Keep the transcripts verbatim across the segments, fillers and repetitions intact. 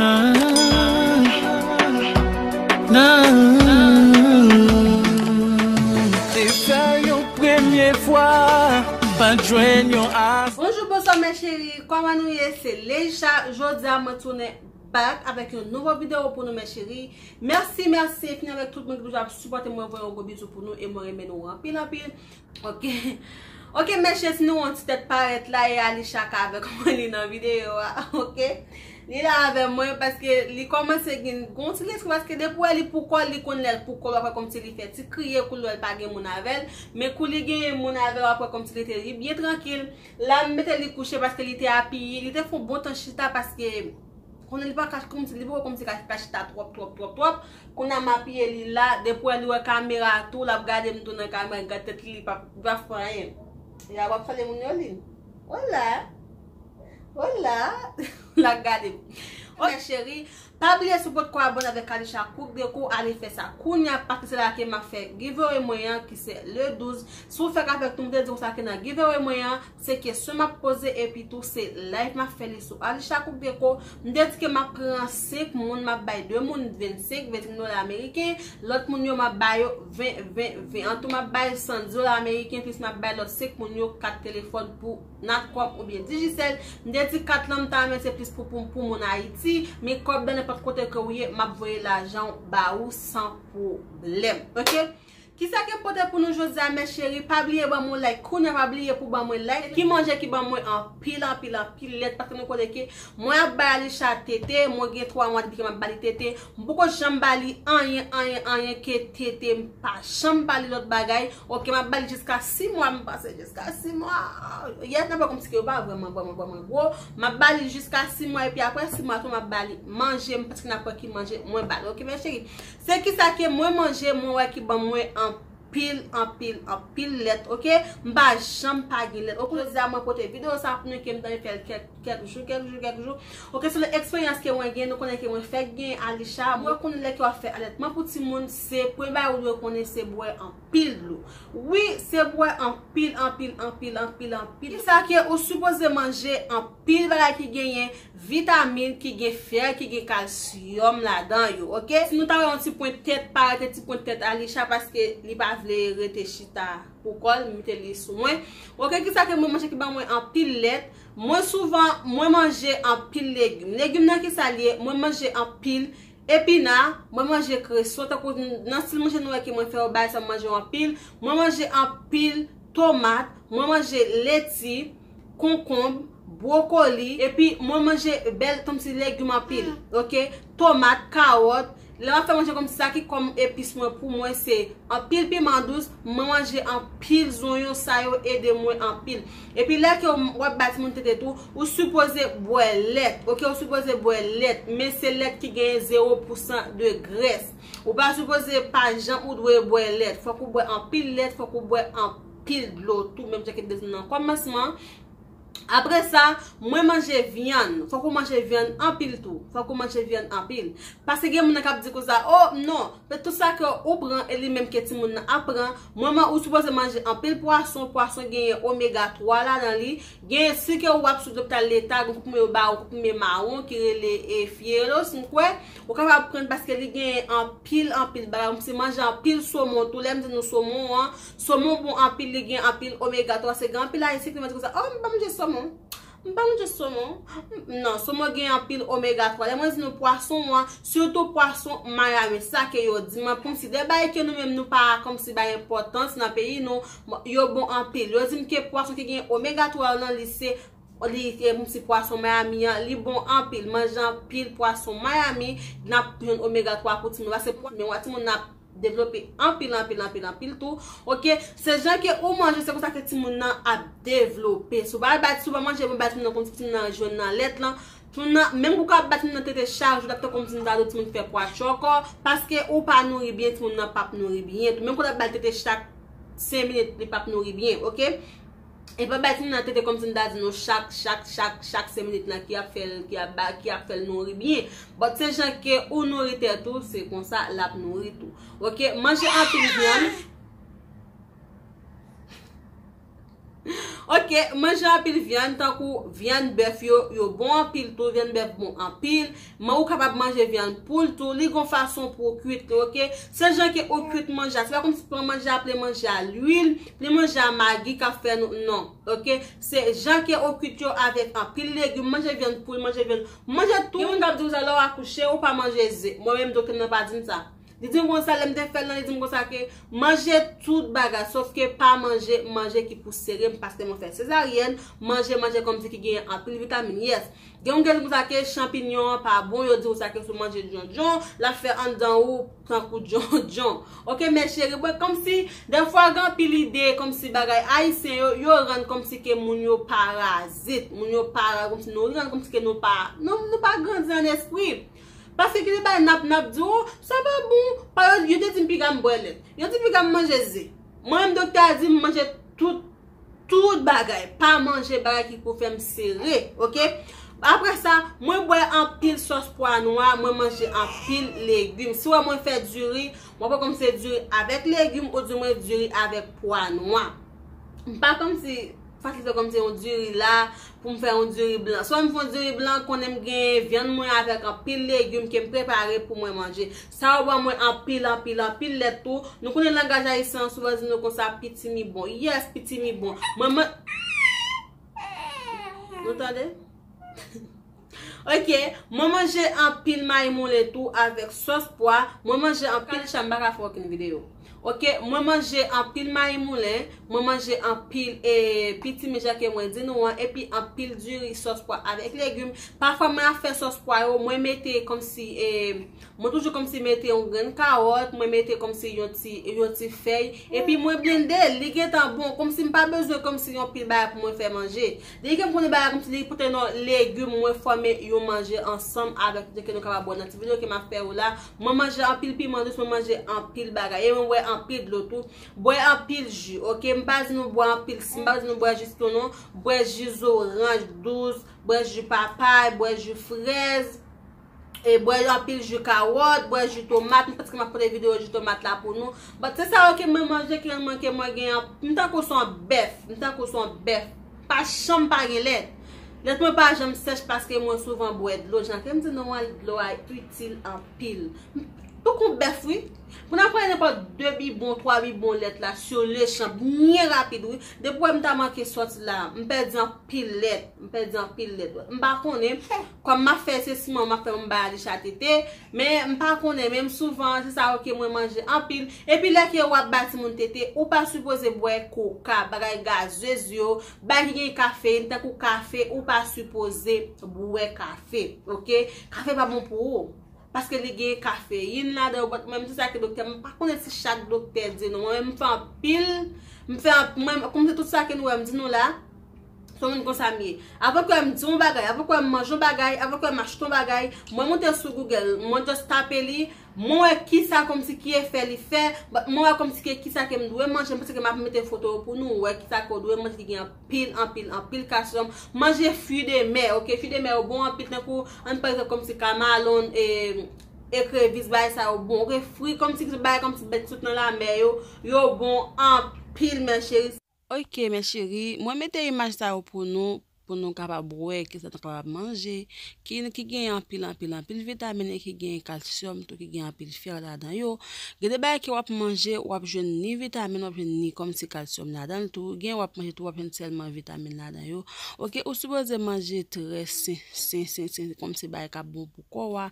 Nan, nan. Te fè yon premye fwa, pa t jwenn yon as. Bonjou, bonswa, mè cheri. Kòman nou ye? Se Leisha. Jodi a, mwen tounen back avèk yon nouvo videyo pou nou, mè cheri. Mèsi, mèsi enfini avèk tout moun ki toujou ap sipòte mwen. Voye yon gwo bizou pou nou e mwen renmen nou anpil, anpil. Ok. Ok, mè cheri, si nou wè yon ti tèt parèt la, e Alisha k avèk mwen, li nan videyo a, ok? Li la avè mwen paske li kòmanse gen yon ti lespri, paske depi w wè li pou kò l, li konn lè l pou kò l, w ap wè kòmsi li fè ti kriye, kou l wè l pa gen moun avè l. Men kou li genyen moun avè l, w ap wè kòmsi li te, li byen trankil. La, m mete li kouche paske li te apiye, li te fè yon bon tan chita paske konnen li pa ka, kòmsi, li poko kòmsi ka, ka chita twòp, twòp, twòp, twòp. Kounye a m apiye li la, depi w wè li wè kamera tou, l ap gade m tou nan kamera, li gad tèt li, li pa, li pa fè anyen. E a w ap salye moun yo, Lin. Hola. Hola. L ap gade m. Ok, cheri, pa bliye si w potko abòne avèk Alisha Cook Déco, ale fè sa kounye a, paske se la ke m ap fè giveaway mwen an, ki se le douz. Si w fèk avèk nou, m te di w sa ke nan giveaway mwen an, se kesyon m ap poze, epi tou se live m ap fè li sou Alisha Cook Déco. M te di ke m ap pran senk moun, m ap bay de moun vennsenk, vennsenk dola ameriken, lòt moun yo m ap bay yo ven, ven, ven. An tou, m ap bay san dola ameriken, plis m ap bay lòt senk moun yo kat telefòn pou Natcom oubyen Digicel. M te di kat lan m ta renmen se plis pou, pou, pou moun Ayiti, men kòb la nenpòt kote ke w ye, m ap voye lajan w ba ou san pwoblèm. Ok? Kisa ke m pote pou nou jodi a, mè cheri? Pa bliye ban m yon like. Kounye a, pa bliye pou ban mwen like. Ki manje ki ban mwen anpil, anpil, anpil lèt, paske nou konnen ke mwen ap bay Alisha tete, mwen gen twa mwa depi ke m ap ba li tete. M poko janm ba li anyen, anyen, anyen ke tete, m pa janm ba li lòt bagay. Ok, m ap ba li jiska sis mwa, m panse jiska sis mwa. Yès, nan pa kòmsi ke yo pa vrèman, vrèman, vrèman gwo. M ap ba li jiska sis mwa, epi apre sis mwa tou, m ap ba li manje, m paske n ap wè ki manje mwen ba li. Ok, mè cheri? Se kisa ke mwen manje, mwen wè ki ban mwen anpil, anpil, anpil lèt, ok? M pa janm pa gen lèt. Ok, jodi a mwen pote videyo sa pou nou ke m ta fè l kèk, kèk jou, kèk jou, kèk jou. Ok, se yon eksperyans ke mwen gen, nou konnen ke mwen fèk gen Alisha. Mwen konnen lè ke w ap fè alètman pou timoun, se premye bagay ou dwe konnen se bwè anpil dlo. Wi, se bwè anpil, anpil, anpil, anpil, anpil. Kisa ke ou sipoze manje anpil bagay ki genyen vitamin, ki gen fè, ki gen kalsyòm ladan yo, ok? Si nou ta wè yon ti pwent tèt, pa rete ti pwent tèt Alisha, paske li pa vle rete chita pou kò l, m mete li sou mwen. Ok, kisa ke mwen manje ki ban mwen anpil lèt? Mwen souvan, mwen manje anpil legim. Legim nan kisa l ye? Mwen manje anpil epina, mwen manje kreson, tankou nan stil manje nou wè ke mwen fè yo bay sa, mwen manje yo anpil. Mwen manje anpil tomat, mwen manje leti, konkonb, bwokoli, epi mwen manje bèl tanm ti legim anpil, ok? Tomat, kawòt. Lè m ap fè manje kòmsi, sa ki kòm epis mwen pou mwen se anpil piman dous, mwen manje anpil zonyon, sa yo ede mwen anpil. Epi lè ke w ap bay timoun tete tou, ou sipoze bwè lèt, ok? Ou sipoze bwè lèt, men se lèt ki genyen zewo pousan de grès. Ou pa sipoze pa janm ou dwe bwè lèt. Fòk ou bwè anpil lèt, fòk ou bwè anpil dlo tou, menm jan ke m te di w nan kòmansman. Apre sa, mwen manje vyann. Fòk ou manje vyann anpil tou. Fòk ou manje vyann anpil. Paske gen moun nan k ap di konsa, "Oh, non, men tout sa ke ou pran, e li menm ke timoun nan ap pran." Mwen, mwen, ou sipoze manje anpil pwason. Pwason genyen omega twa ladan li. Genyen, si ke w ap sou lopital leta, gen konprime yo ba ou, konprime mawon ki rele, e, Fieros, m kwè. Ou kapab pran paske li genyen anpil, anpil bagay. Kòmsi manje anpil somon tou. Lè m di nou somon an, somon bon anpil, li gen anpil omega twa. Se gen anpil Ayisyen ki mande konsa, "Oh, m pa manje somon. M pa manje somon." Non, somon gen anpil omega twa. Lè mwen di nou pwason an, sitou pwason mayami, sa ke yo di m, kòmsi de bagay ke nou menm nou pa kòmsi bay enpòtans nan peyi nou, yo bon anpil. Yo di m ke pwason ki gen omega twa yo nan li se Li, e, m si pwason mayami an, li bon anpil. Manje anpil pwason mayami, n ap jwenn omega twa pou timoun. Paske pwa-, men wè timoun nan ap devlope anpil, anpil, anpil, anpil tou. Ok, se jan ke ou manje, se konsa ke timoun nan ap devlope. Si w pa bay, si w pa manje, bay timoun nan kòmsi timoun nan jwenn nan lèt lan. Timoun nan, menm kou w ka bay timoun nan tete chak jou, l ap tankou kòmsi m ta di w timoun fè pwa tchòkò. Paske ou pa nouri byen, timoun nan p ap nouri byen tou. Menm kou w ap bay tete chak senk minit, li p ap nouri byen, ok? E pa bay timoun nan tete kòmsi m ta di nou chak, chak, chak, chak senk minit lan ki ap fè l, ki ap ba, ki ap fè l nouri byen. But se jan ke ou nouri tèt ou, se konsa l ap nouri tou. Ok, manje anpil vyann. Ok, manje anpil vyann, tankou vyann bèf yo, yo bon anpil tou, vyann bèf bon anpil. Men ou kapab manje vyann poul tou, li gon fason pou w kwit li, ok? Se jan ke ou kwit manje a, se pa kòmsi pran manje a, plen manje a lwil, plen manje a magi k ap fè nou, non, ok? Se jan ke ou kwit yo avèk anpil legim, manje vyann poul, manje vyann, manje tout. Gen moun k ap di w sa lè w akouche, ou pa manje ze. Mwen menm, doktè m nan pa di m sa. Li di m konsa, lè m te fè l lan, li di m konsa ke manje tout bagay, sòf ke pa manje manje ki pou sere m, paske mwen fè sezaryèn, manje manje kòmsi ki genyen anpil vitamin, yes. Gen moun ki di konsa ke chanpinyon an pa bon, yo di konsa ke si w manje djondjon, l ap fè anndan ou tankou djondjon. Ok, mes chéries, bon, kòmsi, dèfwa gen anpil ide, kòmsi bagay ayisyen yo, yo rann kòmsi ke moun yo parazit, moun yo para, kòmsi nou rann kòmsi ke nou pa, nou, nou pa grandi an espri. Paske gen de bagay n ap, n ap di w, sa pa bon. Pa yo, yo te di m piga m bwè lèt. Yo di piga m manje ze. Mwen menm doktè a di m manje tout, tout bagay. Pa manje bagay ki pou fè m sere, ok? Apre sa, mwen bwè anpil sòs pwa nwa, mwen manje anpil legim. Si w wè mwen fè diri, mwen pran kòmsi diri avèk legim, oudimwen diri avèk pwa nwa. M pa kòmsi fasil fè kòmsi yon diri la, pou m fè yon diri blan. Swa m fè yon diri blan, konnen m gen vyann mwen avèk anpil legim ke m prepare pou mwen manje. Sa yo ban mwen anpil, anpil, anpil lèt tou. Nou konnen langaj ayisyen an souvan di nou konsa, pitimi bon. Yes, pitimi bon. Mwen, mwen, nou tande? Ok, mwen manje anpil mayi moulen tou avèk sòs pwa. Mwen manje anpil chan, m pa ka fè okenn videyo. Ok, mwen manje anpil mayi moulen, mwen manje anpil e, pitimi jan ke mwen di nou an, epi anpil diri sòs pwa avèk legim. Pafwa mwen ap fè sòs pwa yo, mwen mete kòmsi e, mwen toujou kòmsi mete yon grenn kawòt, mwen mete kòmsi yon ti, yon ti fèy, epi mwen blende l, li gentan bon, kòmsi m pa bezwen kòmsi yon pil bagay pou mwen fè manje. Depi ke m konnen bagay kòmsi li pote non legim, mwen fòme yon manje ansanm avèk tout ke nou kapab wè nan ti videyo ke m ap fè yo la. Mwen manje anpil piman dous, mwen manje anpil bagay. E mwen bwè anpil dlo tou. Bwè anpil ji, ok? M pa di nou bwè anpil, si m pa di nou bwè ji sitwon non, bwè ji zoranj dous, bwè ji papay, bwè ji frèz, e bwè anpil ji kawòt, bwè ji tomat. M panse ke m ap pote videyo ji tomat la pou nou. But se sa yo ke mwen manje, ke mwen, ke mwen gen an, m tankou se yon bèf, m tankou se yon bèf. Pa janm pa gen lèt. Lèt mwen pa janm sèch paske mwen souvan bwè dlo. Jan ke m di nou an, dlo a itil anpil. Tankou bèf, wi. Pou n ap pran nenpòt de bibon, twa bibon lèt la, sur le champ, byen rapid, wi. Depi w wè m ta manke sòti la, m pèdi anpil lèt. M pèdi anpil lèt. M pa konnen. Kòm m ap fè se siman, m ap fè yon bagay li chatete. Men m pa konnen, men m souvan, se sa yo ke mwen manje anpil. Epi lè ke w ap ba timoun tete, ou pa sipoze bwè koka, bagay gazez yo, bagay ki gen kafeyin, tankou kafe, ou pa sipoze bwè kafe, ok? Kafe pa bon pou ou. Paske li gen kafeyin ladan yo, but mwen, m di sa ke doktè, m pa konnen si chak doktè di nou. Mwen, m fè anpil, m fè anp-, mwen, kòm se tout sa ke nou wè, m di nou la, se yon moun konsa m ye. Avan ke m di yon bagay, avan ke m manje yon bagay, avan ke m achte yon bagay, mwen monte sou Google, mwen just tape li, mwen wè kisa kòmsi ki efè li fè, but mwen wè kòmsi ke kisa ke m dwe manje, m panse ke m ap mete foto yo pou nou wè kisa ke w dwe manje ki gen anpil, anpil, anpil kalsyòm. Manje fwi de mè, ok? Fwi de mè yo bon anpil, tankou, ann pa egzanp, kòmsi kamalon, e, ekrevis, bagay sa yo bon, ok? Fwi kòmsi, bagay kòmsi bèt sot nan lamè yo, yo bon anpil, mes chéries. Ok, mes chéries, mwen mete imaj sa yo pou nou, pou nou kapab wè kisa nou kapab manje, ki, ki gen anpil, anpil, anpil vitamin e ki gen kalsyòm tou, ki gen anpil fè ladan yo. Gen de bagay ke w ap manje, w ap jwenn ni vitamin, w ap jwenn ni kòmsi kalsyòm ladan l tou. Gen w ap manje tou, w ap jwenn sèlman vitamin ladan yo. Ok, ou sipoze manje trè sen, sen, sen, sen, kòmsi bagay k ap bon pou kò w a.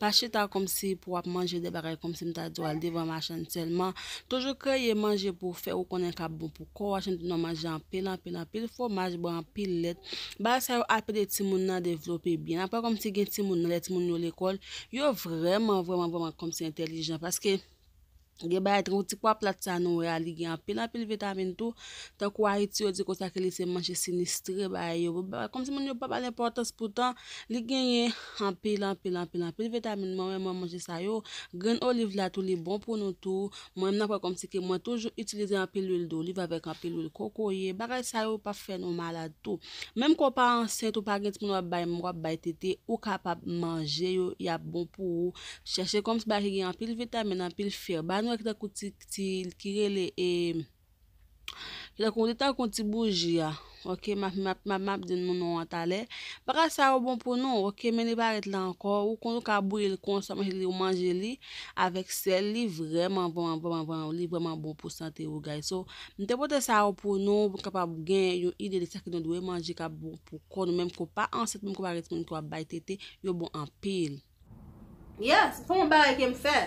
Pa chita kòmsi pou w ap manje de bagay kòmsi m ta di w al devan machann sèlman. Toujou kreye manje pou w fè ou konnen k ap bon pou kò w a. Jan m di nou, manje anpil, anpil, anpil fwomaj, bwè anpil lèt. Bagay sa yo ap ede timoun nan devlope byen. Apre kòmsi gen timoun nan, lè timoun yo lekòl, yo vrèman, vrèman, vrèman kòmsi entèlijan. Paske gen bagay tankou ti pwa plat sa nou wè a, li gen anpil, anpil vitamin tou. Tankou Ayiti, yo di konsa ke li se manje sinistre, bagay yo. Kòmsi moun yo pa ba l enpòtans, poutan li genyen anpil, anpil, anpil, anpil vitamin. Mwen menm, mwen manje sa yo. Grenn oliv la tou, li bon pou nou tou. Mwen menm, nan pwen kòmsi ke mwen toujou itilize anpil lwil doliv avèk anpil lwil kokoye. Bagay sa yo p ap fè nou malad tou. Menm ke w pa ansent, ou pa gen timoun w ap bay, w ap bay tete, ou kapab manje yo, y ap bon pou ou. Chèche kòmsi bagay ki gen anpil vitamin, anpil fè. Ba nou tankou ti, ti, ki rele, e, Li tankou, li tankou ti bouji a. Ok, m ap, m ap, m ap, m ap di nou non an talè. Bagay sa yo bon pou nou, ok, men li pa ret la ankò. Ou konn ou ka bouyi l konsa, manje li, ou manje li avèk sèl, li vrèman, vrèman, vrèman, vrèman, li vrèman bon pou sante ou, guys. So, m te pote sa yo pou nou, pou kapab gen yon ide de sa ke nou dwe manje k ap bon pou kò nou, menm ke w pa ansent, menm ke w pa gen timoun ke w ap bay tete, yo bon anpil. Yes, se yon bagay ke m fè.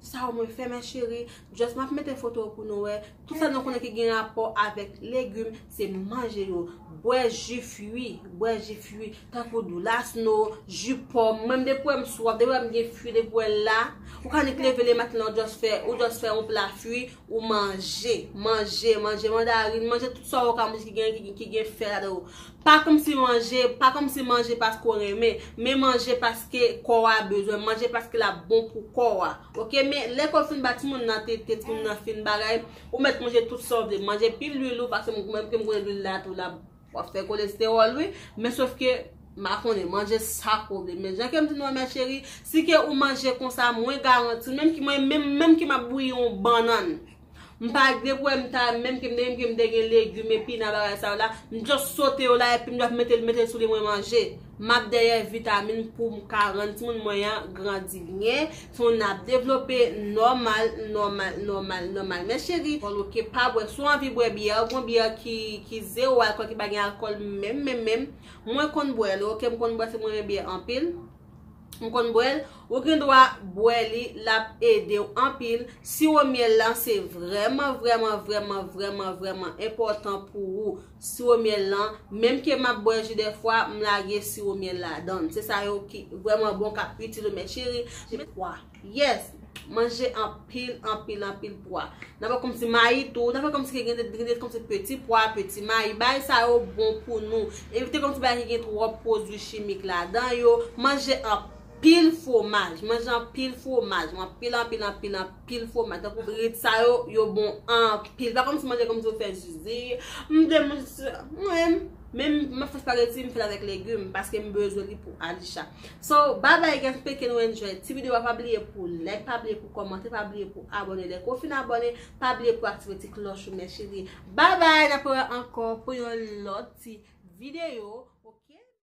Sa w mwen fè, mes chéries. Just m ap mete foto yo pou nou wè. Tout sa nou konnen ki gen rapò avèk legim, se manje yo. Bwè ji fwi, bwè ji fwi. Tankou doulasno, ji pòm. Mwen, depi wè m swaf, depi wè m gen fwi, depi wè la. Ou ka nik leve lematen, ou just fè, ou just fè yon pla fwi, ou manje, manje, manje mandarin, manje tout sa ou ka manje ki gen, ki, ki gen fè ladan yo. Pa kòmsi manje, pa kòmsi manje paske w renmen, men manje paske kò a bezwen, manje paske l ap bon pou kò a. Ok, men lè kò fin ba timoun nan tete, timoun nan fin bagay, ou mèt manje tout sa w vle, manje pil lwil ou, paske mwen menm ke m konnen lwil la tou la, w ap fè kolestewòl wi, men sof ke m pa konnen, manje sa ke w vle. Men jan ke m di nou an, mes chéries, si ke ou manje konsa, mwen garanti, menm ki mwen, menm, menm ki m ap bouyi yon bannann, m pa depi wè m ta, menm ke m, menm ke m te gen legim epi nan bagay sa yo la, m just sote yo la epi m just mete l, mete l sou li, mwen manje. M ap dèyè vitamin pou m ka rann timoun mwen an grandi byen, pou n ap devlope nòmal, nòmal, nòmal, nòmal. Mes chéries, bon, ok, pa bwè. Si w anvi bwè byè, ou gen byè ki, ki zewo alkòl, ki pa gen alkòl menm, menm, menm. Mwen konn bwè l, ok, m konn bwè, se mwen renmen byè anpil. M konn bwè l, ou gen dwa bwè li, l ap ede w anpil. Siwo myèl lan se vrèman, vrèman, vrèman, vrèman, vrèman enpòtan pou ou. Siwo myèl lan, menm ke m ap bwè ji dèfwa, m lage siwo myèl ladan l. Se sa yo ki vrèman bon, k ap itil ou, mes chéries. Pwa. Yes, manje anpil, anpil, anpil pwa. N ap fè kòmsi mayi tou, n ap fè kòmsi ke gen de, gen de kòmsi peti pwa, peti mayi, bagay sa yo bon pou nou. Evite kòmsi bagay ki gen twòp pwodui chimik ladan yo. Manje anpil fwomaj, manje anpil fwomaj, anpil, anpil, anpil, anpil fwomaj. Tankou rit sa yo, yo bon anpil. Pa kòmsi manje kòmsi yo fè zizi. M de manje, mwen, men m ap fè espageti, m fè l avèk legim, paske m bezwen li pou Alisha. So, bye bye guys, m espere ke nou enjoy ti videyo a. Pa bliye pou like, pa bliye pou kòmante, pa bliye pou abòne. Lè ke w fin abòne, pa bliye pou aktive ti klòch ou, mes chéries. Bye bye, n ap wè ankò pou yon lòt ti videyo.